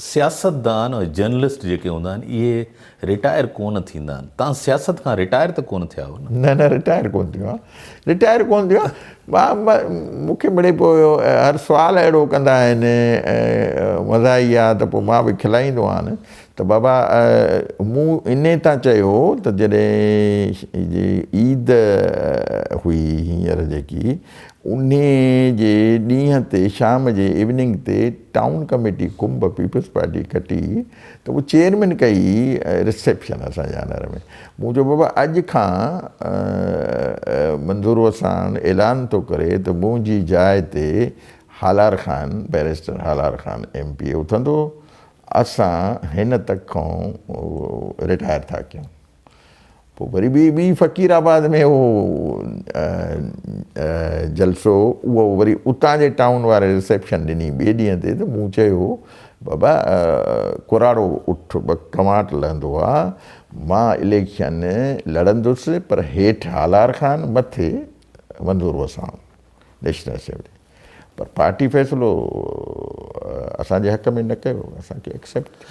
سياستدان ۽ جرنلسٽ جيڪي هوندا آهن اهي رٽائر ڪونه ٿيندا آهن. توهان سياست کان رٽائر ته ڪونه ٿيا آهيو نه؟ نه نه رٽائر ڪونه ٿيو آهيان. رٽائر ڪونه ٿيو آهيان. مان مون کي مڙئي پوء هر سوال اهڙو ڪندا آهن مزاحيه ته پوء مان به کلائيندو آهيان ته بابا مون انهي تان چيو ته جڏهن عيد هئي هينئر جيڪي انهي جي ڏينهن تي شام جي ايوننگ تي town committee Kumb peoples party کٽي ته پوء چيئرمين ڪئي رسيپشن اسان جي آنر ۾ مون چيو بابا اڄ کان منظور وساڻ اعلان ٿو ڪري ته منهنجي جاء تي Halar Khan barrister Halar Khan M P A اٿندو اسان هن تڪ کان رٽائر ٿا ڪيون. پوء وري ٻي ٻي فقير آباد ۾ هو جلسو اهو وري اتان جي ٽائون واري رسيپشن ڏني ٻئي ڏينهن تي ته مون چيو بابا ڪراڙو اٺ ٻه ڪنواٽ لهندو آ مان اليڪشن لڙندس پر هيٺ هالار خان مٿي منظور وساڻ نيشنل اسيمبلي پر پارٽي فيصلو اسان جي حق ۾ نه ڪيو اسان کي ايڪسيپٽ ٿيو.